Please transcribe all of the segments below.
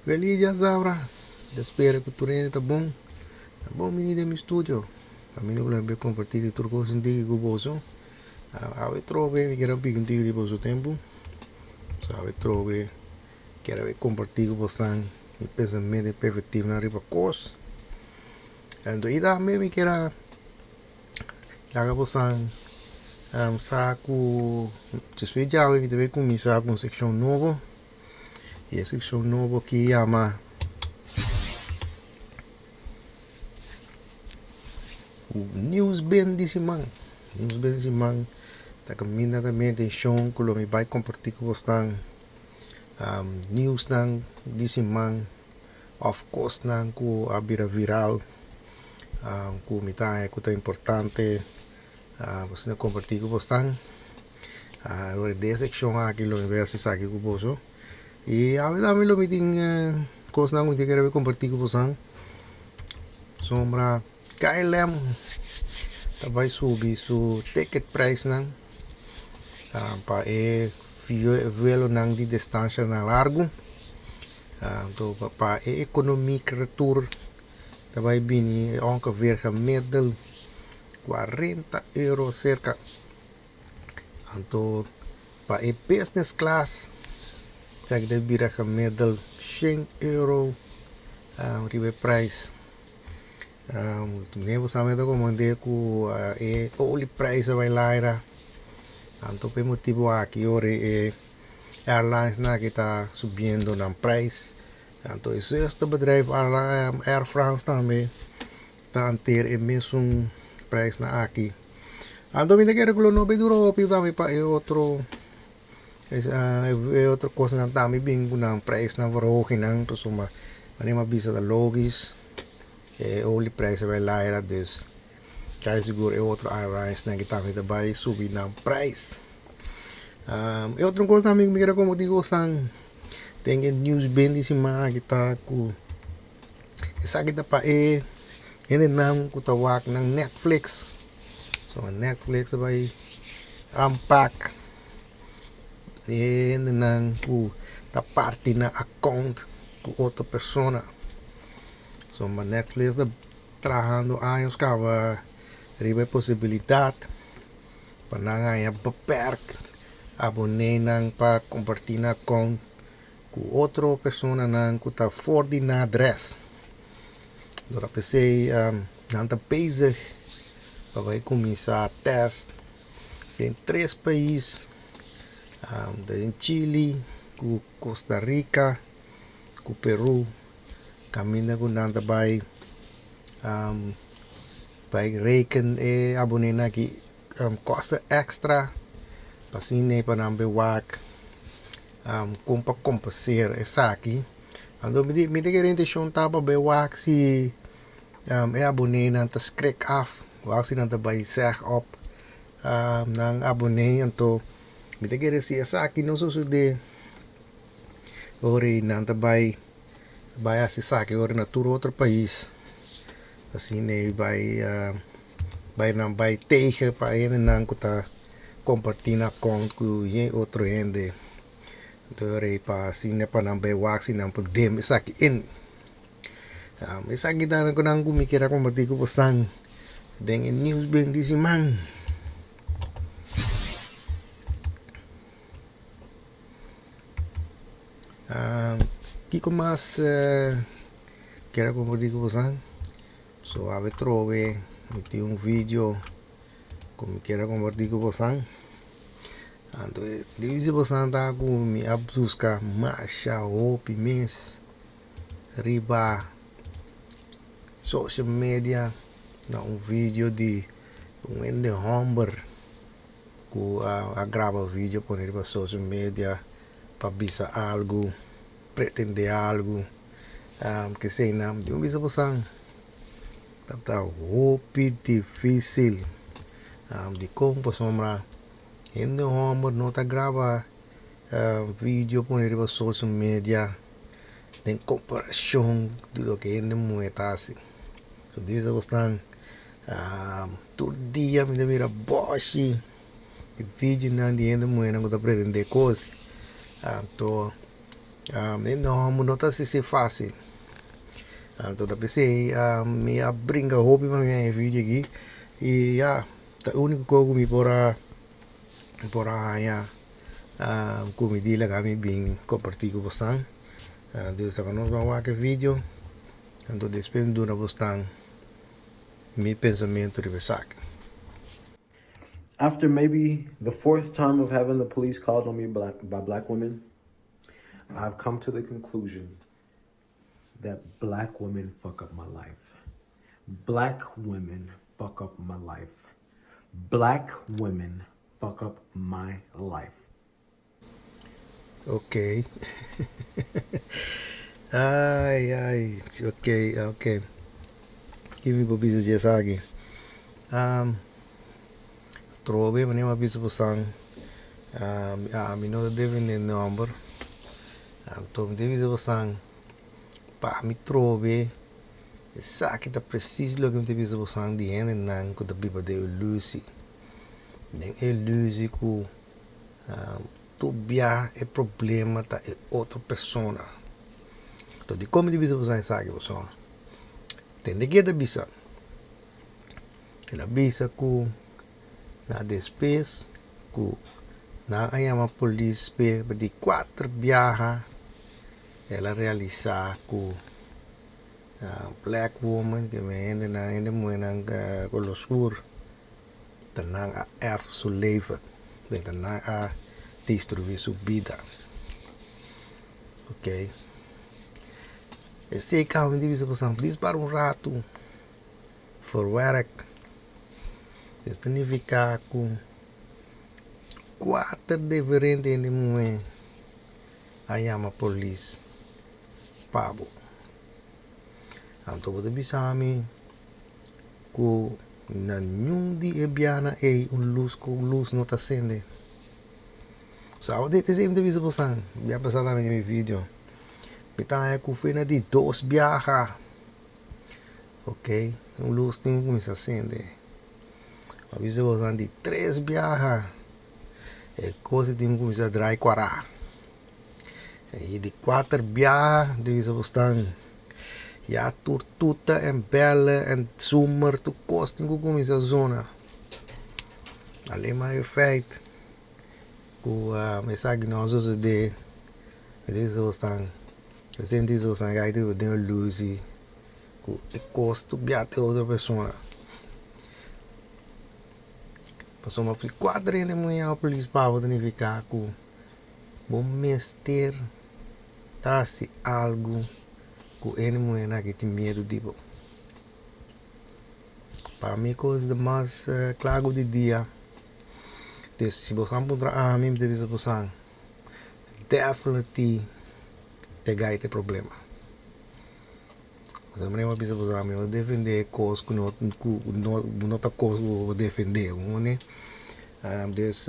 Feliz djasabra! Ta spera ku tur hende ta bon. Ta bon bini den mi studio. Kaminda ku lo mi kompartí di tur kos un tiki ku boso. Awe trobe mi kier a pidi un tiki di boso tempu. So awe trobe kier a kompartí ku bosnan mi pensamentu i perspektivanan riba kos. Anto i tambe mi kier a laga bosan sa ku despues djawe mi ta bai kuminsá ku un sekshon nobo. I e sekshon nobo aki yama Nieuws Ben di Siman. Nieuws Ben di Siman ta kaminda ta mi atenshon ku lo mi bai kompartí ku bosnan nieuwsnan di siman òf kosnan ku a bira viral ku mi ta haña ku ta importante pa asina kompartí ku bosnan. Ora den e sekshon aki lo mi bai hasi esaki ku boso. I awe tambe lo mi tin kosnan ku mi tin kere kompartí ku bosan. Pasobra KLM ta bai subi su ticket prijsnan pa e vuelonan di distanshanan largu. Anto pa e ekonomia retour ta bai bini ongeveer gemiddeld 40 euro serka. Anto pa e business class esaki ta bira gemiddeld shen euro riba e prijs. Bo sa mester komprende ku e olie prijs a bai laira anto pa e motibu aki ora e airlines nan aki ta subiendo nan prijs anto e zuster bedrijf Air France tambe ta hanteer e mesun prijsnan aki. Anto mi ta kere ku lo no bay dura hopi tambe pa e otro e otro kosnan tambe bin ku nan prijsnan verhogingnan pasobra manera mi a bisa ta logis e olie prijs a bay laira dus kai sigur e otro airlinesnan aki tambe ta bay subi nan prijs. E otro kos tambe ku mi kere komparti ku bosan den e news bin di siman aki ta ku. Esaki ta pa e hendenan ku ta wak nan Netflix. So Netflix ta bai aanpak e hendenan ku ta parti nan account ku otro persona. So Netflix ta trahando años kaba riba e posibilidat pa nan haña beperk abonenan pa komparti nan account. Ku otro personanan ku ta for di nan adrès. Lo ta p'esei nan ta bezig pa bai kuminsá tèst den tres pais, den Chili, ku Costa Rica, ku Peru, kaminda ku nan ta bai bai reken e abonenan aki. Kosta èkstra pa asina pa nan bai wak kon pa kompenseer esaki. Anto mi ta kere intenshon ta pa bai wak si e abonenan ta skrik af wak si nan ta bai seg op nan abone. Anto mi ta kere si esaki no sosode ora nan ta bai bai hasi esaki ora na tur otro pais asina bai. Bai nan bai tegen pa hendenan ku ta kompartí nan akount ku yen otro hende. Dor ei pa asina pa nan bai wak si nan por dem esaki in. Esaki ta ku nan ku mi kier a kompartí ku bosnan den e news ben di siman. Kiko mas kier a kompartí ku bosnan? So awe trobe mi tin un video ku mi kier a kompartí ku bosan. Anto e di bosan ta ku mi a buska masha hopi mes riba social media na un video di un hende hòmber ku a graba video pone riba social media pa bisa algu. Pretende algu kesei nan di un bisa bosan ta ta hopi dificil dikon pasobra hende homber no ta graba video pone riba social media den comparacion di loke hende muhe ta hasi so di bisa bosan tur dia mi ta mira boshi di videonan di hende muhenan ku ta pretende kos anto. E nòmber no ta así fásil. Anto ta p'esei mi a bringa hopi pa mi haña e video aki i ya ta e úniko kos ku mi por a por a haña ku mi di laga mi bin kompartí ku bosnan. Dus tabata nos ban wak e video anto despues mi duna bosnan mi pensamentu riba esaki. After maybe the fourth time of having the police called on me by black women, I've come to the conclusion that black women fuck up my life. Black women fuck up my life. Black women fuck up my life. Ok. Ai, ai, ok, ok. Ki mi por bisa dje esaki? Um, trobe manera mi a bisa bosan, um, ami no ta defende nomber. Anto mi ta bisa bosan, pa mi trobe esaki ta precies loke mi ta bisa bosan di hendenan ku ta biba den ilusie. Den e ilusie ku Tur bia e problema ta e otro persona. Enton dikon mi ta bisa boso esaki pasobra tende ke ta bisa el a bisa ku na despues ku nan a yama polis p'e di kuater biaha el a realisa ku black woman ke hendenan hende muhernan kolo skur. Ta nan a erf su leven, den ta nan a destruí su bida. Ok. Esei kaba mi di bisa boso, dis para un ratu verwerk. Esei ta nifiká ku kuater diferente hende muhé a yama polis pa bo. Anto bo ta bisa mi. Ku na niun di e biahanan ei un lus ku un lus no ta sende. So awe di esei mi ta bisa bosan, mi a pasa tambe den mi video, mi ta haña ku fue na di dos biaha, ok, un lus tin ku kuminsá sende. Mi a bisa bosan di tres biaha e kos tin ku kuminsá drai kuará. I di kuater biaha di bisa bo stan ya tur tuta en bèlè en zomer tur kos tin ku kuminsá zona. Alema maar e feit ku esaki no a sosodé di bisa bo stan esei di bisa bo stan kai den un lusi ku e kos tur biaha te otro persona. Pasobra kuater hende muhé a polis pa bo ta nifiká ku. Bo mester ta hasi algu ku e muhernan aki tin miedu di bo. Pa mi kos di mas klaru di dia, dus si bo san puntra ami mi ta bisa bo san definitely te gai ta e problema. Pasobra mi a bisa bo san mi no ta defende kos ku no ku no ta kos ku bo defende, bo mane? Dus.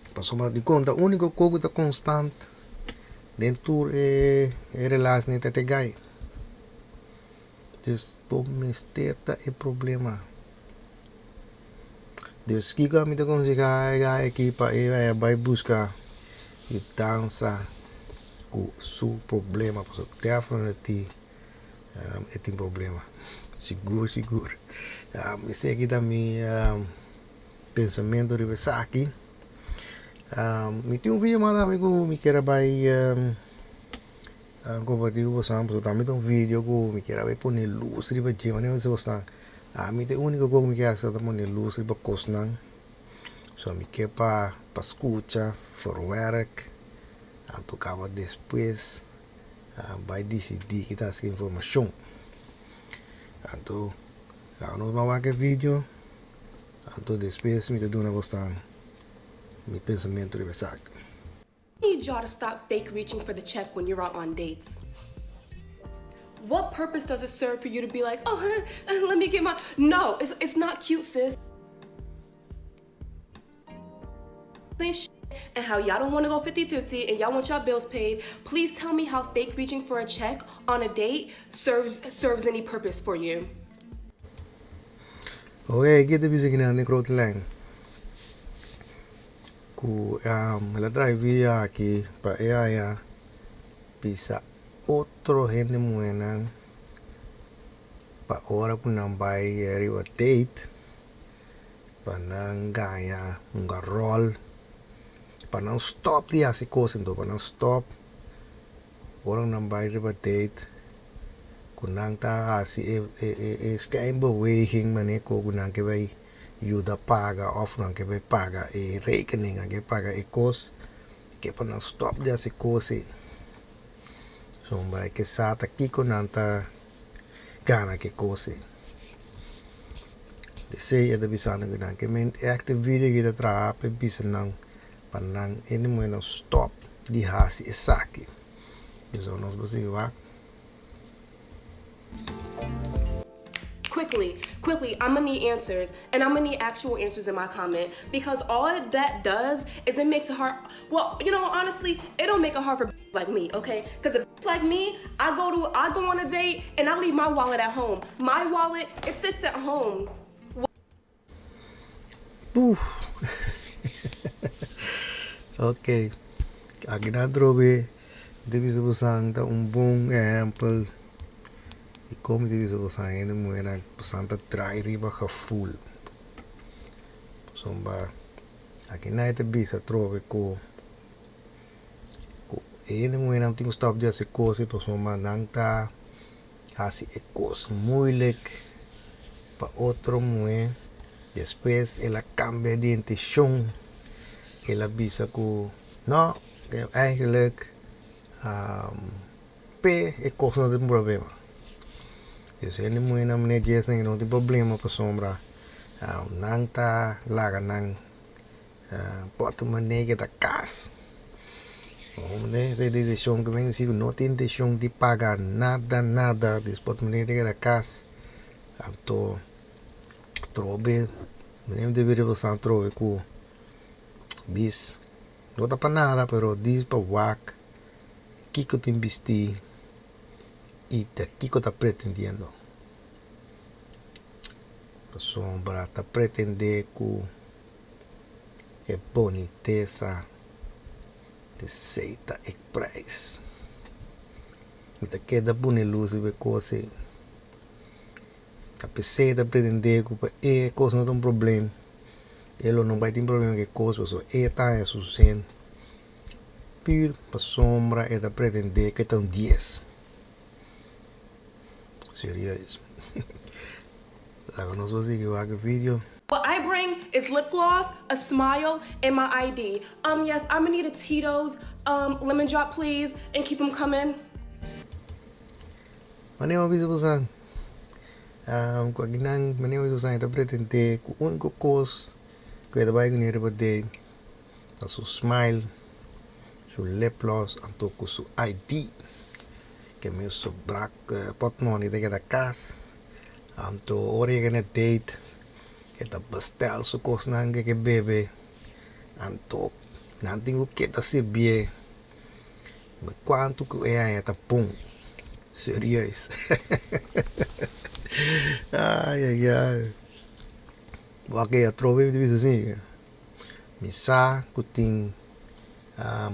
Pasobra di konta úniko kos ku ta konstant den tur e relasnan ta te gai. Dus bo mester ta e problema. Dus kiko ami ta konsehá e gai aki pa e vaya bai buska yudansa ku su problema pasobra definitely e tin problema sigur sigur. Esaki ta mi. Pensamentu riba esaki. Mi tin un video mas tambe ku mi kier a bai kompartí ku boso pasobra tambe ta un video ku mi kier a bai pone lus riba dje manera ku boso ta ami ta e úniko kos ku mi kier hasi ta pone lus riba kosnan so mi ke pa pa skucha for wèrk anto kaba despues bai disidí ki ta hasi ku informashon anto laga nos bai wak e video. Anto despues mi ta duna bosnan mi pensamentu riba esaki. Need y'all to stop fake reaching for the check when you're out on dates. What purpose does it serve for you to be like, oh, let me get my. No, it's, it's not cute, sis. And how y'all don't want to go 50-50 and y'all want y'all bills paid. Please tell me how fake reaching for a check on a date serves serves any purpose for you. Oké, ki ta bisa kinan den grote lijn? Ku el a traha e video aki pa e haña. Bisa otro hende muhénan pa ora ku nan bai riba date pa nan gaña hunga ròl, pa nan stòp di hasi kos anto pa nan stòp ora ku nan bai riba date ku nan ta hasi e e schijnbeweging manera ku nan ke bai yuda paga òf nan ke bai paga e rekening nan ke paga e kos ke pa nan stòp di hasi kos ei. Sombra e ke sa ta kiko nan ta gana ku e kos ei. Esei e ta bisando ku nan ke men ègt e video aki ta traha pa e bisa nan pa nan hende muhé nan stòp di hasi esaki. Pasobra nos por sigui wak. Quickly, quickly, I'm gonna need answers, and I'm gonna need actual answers in my comment because all that does is it makes it hard. Well, you know, honestly, it don't make it hard for like me, okay? Because a like me, I go to I go on a date and I leave my wallet at home. My wallet, it sits at home. Puf! Ok, aki nan atrobe mi ta bisa bosan ta un bon ehempel di kon mi ta bisa bosan hende muhernan bosan ta trai riba gevoel. Pasobra aki nan e ta bisa atrobe ku ku e hende muhernan tin ku stop di hasi kos pasobra nan ta hasi e kos moeilijk pa otro muhé. Despues el a kambia di intishon, el a bisa ku no, eigenlijk p'e e kos no tin problema. Dus hende muhénan manera djesnan no tin problema pasobra nan ta laga nan Portemonee ta kas. Esei ta decision ku men si no tin intencion di paga nada nada dus portemonee ta keda kas anto atrobe mi debe revisá atrobe ku dis no ta pa nada pero dis pa wak kiko tin bisti i ta kiko ta pretendiendo pasobra ta pretende ku. E bonitesa esey ta e prijs. Mi ta keda pone luz riba e cos ey. Ta pesey ta pretende cu pa e cos no ta un problem. E lo no bay tin problema cu e cos pasobra e ta haña su zin. Pur pasobra e ta pretende cu e ta un dies. Serieus. Laga nos por sigui wak e video. What I bring is lip gloss, a smile, and my ID. Um, yes, I'm gonna need a Tito's, um, lemon drop please, and keep 'em coming. Manera mi a bisa bosan, ku akinan manera mi a bisa bosan e ta pretendé ku úniko kos ku e ta bai kuné riba date ta su smile, su lip gloss anto ku su ID. Ke mi su brak pòtmòni ta keda kas. Anto ora yega na e date e ta bestel su kosnan ke ke bebe anto nan tin ku keda sirbié kuantu ku e haña ta bon serieus ayayay wak e atrobe mi ta bisa asin mi sa ku tin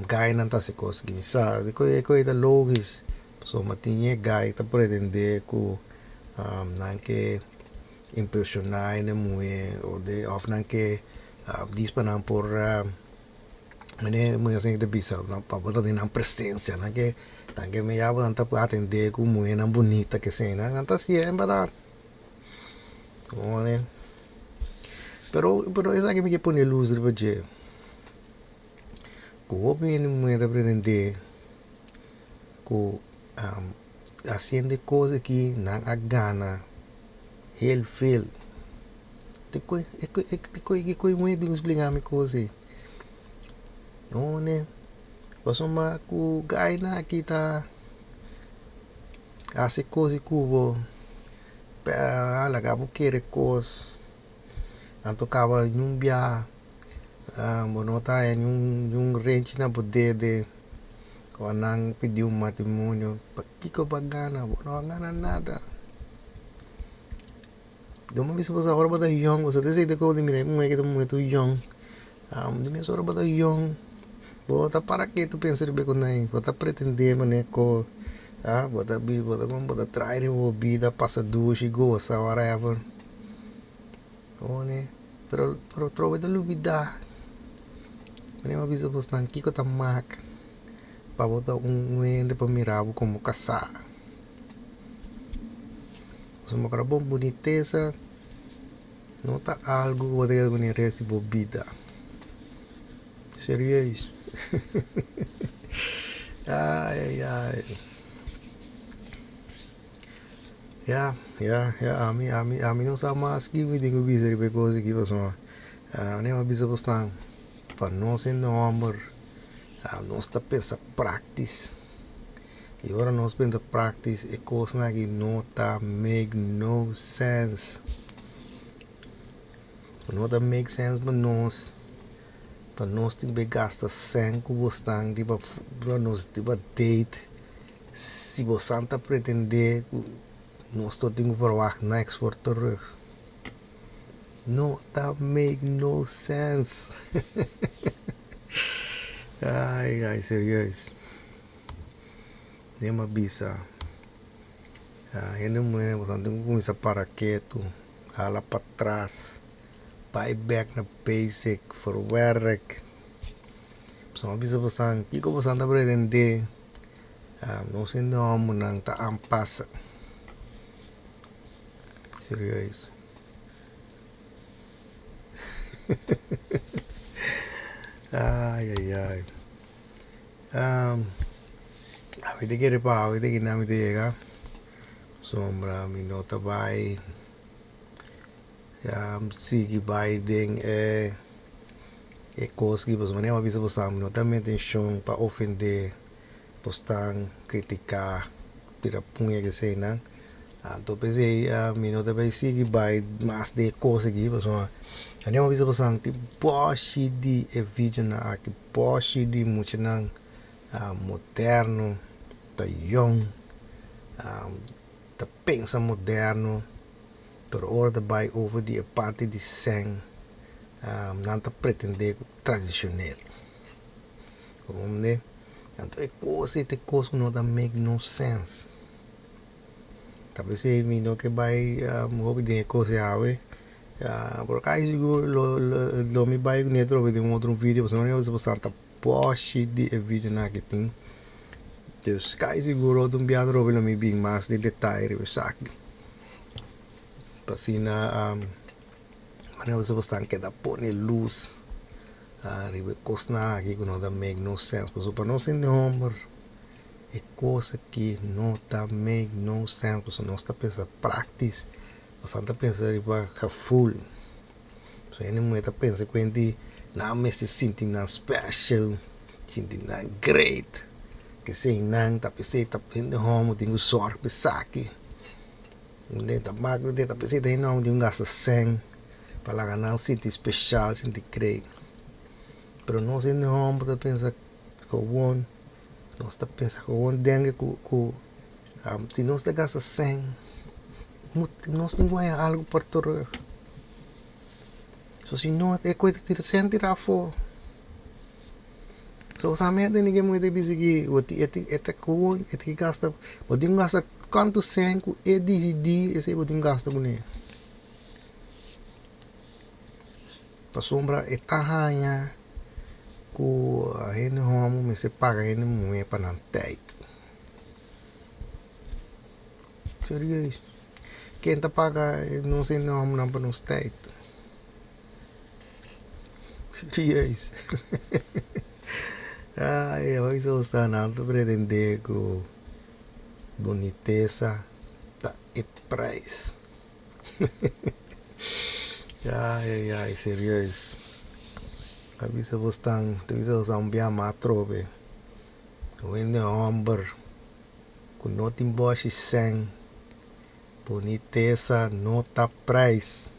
gainan ta hasi kos aki mi sa e kos ta logis pasobra tin e gai ta pretende ku nan ke impreshoná hende muhé òf nan ke dis pa nan por manera muhé asin ta bisa pa bo ta den nan presensia nan ke nan ke mira bo nan ta atendé ku muhénan bunita kesei nan ta hasié en bèrdat. Pero pero esaki mi ke pone luz riba dje ku hopi hende muhé ta pretendé ku hasiendo e kos aki nan a gana heel veel. E kos muhé tin ku splika mi kos ei. Pasobra ku gainan aki ta hasi kos di ku bo. Laga bo kere kos nan tokaba niun bia bo no ta haña niun renchi na bo dede ora nan pidi un matrimonio pakiko bo a gana bo no a gana nada Dor mi a bisa bo ora bo ta yòn bo ta sinti komo di mira e muhé ki ta muhé tur yòn di mes ora bo ta yòn. Bo no ta para ketu pensa riba e konai. Bo ta pretendé manera ku ah bo ta bi bo ta bo ta trai riba bo bida pasa dushi gosa whatever. One pero pero trobe ta lubidá. Manera mi a bisa bosnan kiko ta mak pa bo ta un hende pa mira bo komo kasá. Pasobra bo bunitesa no ta algu ku bo ta keda ku ne res di bo bida. Serieus. Ai ai ai. Ya, ya, ya, ami, ami, ami no sa mas ki mi tin ku bisa riba e kos aki pasobra mi a bisa bosnan pa nos hende hòmber nos ta pensa praktis i ora nos pensa praktis e kosnan aki no ta make no sense. No ta make sense pa nos pa nos tin be gasta sèn ku bosnan riba nos riba date si bosan ta pretende ku nos no tin ku verwacht niks for terug. No ta make no sense. Ai ai serieus. Den mi a bisa hende muhé bosan tin ku kuminsá para ketu. Hala patras, bai bek na basic, for werk. Pasobra mi a bisa bosan, kiko bosan ta pretendé? Nos hende hòmbernan ta aanpasa. Serieus. Ai ai ai. Ami ta kere pa awe ta kende ami ta yega. Pasobra mi no ta bai sigui bai den e e kos aki pasobra manera mi a bisa boso mi no ta mi intencion pa ofende bosnan, critica, tira puña keseinan. Anto p'esei mi no ta bai sigui bai mas den e kos aki pasobra manera mi a bisa boso tin bòshi di e videonan aki, bòshi di muchanan moderno ta yong, ta pensa moderno, pero ora ta bai over di e parti di sèn nan ta pretendé ku tradishonel. Comprende? Anto e kos ei ta e kos ku no ta make no sense. Ta p'esei mi no ke bai hopi den e kos ei awe, pero kai sigur lo lo mi bai ku neto den un otro video pasobra mi ta ta Boshi di e videonan aki tin. Dus kai sigur otro un bia atrobe lo mi bin mas den detaye riba esaki. Pa asina manera boso por stan keda pone luz riba e kosnan aki ku no ta make no sense. Pasobra pa nos hende homber e kos aki no ta make no sense pasobra nos ta pensa praktis, nos ta pensa riba gevoel. So hende muhé ta pensa ku hende nan mester sinti nan special, sinti nan great, kesei nan ta pesei ta hende hòmber tin ku sòrg pa esaki, hende ta mak ta pesei ta hende hòmber tin ku gasta sèn pa laga nan sinti special, sinti great. Pero nos hende hòmber ta pensa gewoon, nos ta pensa gewoon dengue ku ku si nos ta gasta sèn. Nos tin ku haña algu por terug. So si no e koe ta tira sèn tira afó. So sa meta ni ke muhé ta bisa ki bo tin e tin e ta gewoon e tin gasta bo tin ku gasta kuantu sèn ku e disidí esei bo tin ku gasta kuné. Pasobra e ta haña ku hende hòmber mester paga hende muhé pa nan tèit. Serieus. Ken ta paga nos hende hombernan pa nos tijd? Serieus. Ay, hoy so sta nan ta pretende ku bunitesa ta e prijs. Ay, ay, ay, serieus. A bisa bo stan, ta bisa bo stan un bia mas atrobe. Un hende homber. Ku no tin bòshi sèn, bunitesa no ta prijs.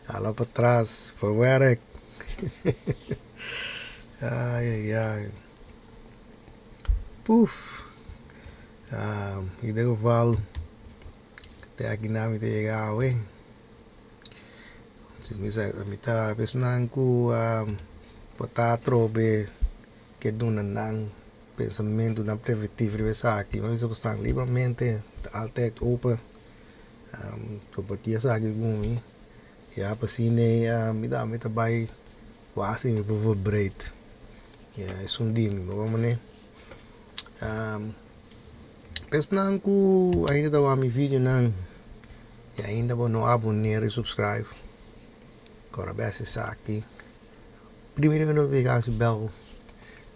Hala pa tras, for wèrk. Ai ai ai. Puf. In ieder geval, te aki nan mi ta yega awe. Mi ta esnan ku. Bo ta atrobe ke duna nan pensamentunan preventivo riba esaki. Mi a bisa bo stan libramente, ta altijd open. Comparti esaki ku mi. Ya pa asina mi tambe ta bai wak si mi por verbreid. Ya esun di mi, bo manera. Esnan ku ainda ta wak mi videonan y ainda bo no abonera y subscribe, kora bes esaki. Primi riba e notificatie bel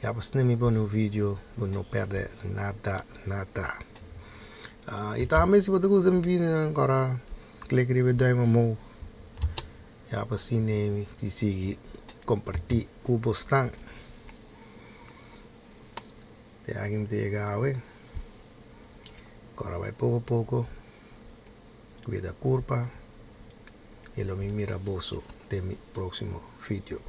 ya pa asina mi pone un video bo no perde nada nada. Y tambe si bo ta gusta mi videonan kora klik riba e duim omhoog ya pa asina mi sigui comparti ku bosnan. Te aki mi ta yega awe. Kora bai poko poko. Kuida kurpa. I lo mi mira boso den mi próksimo video.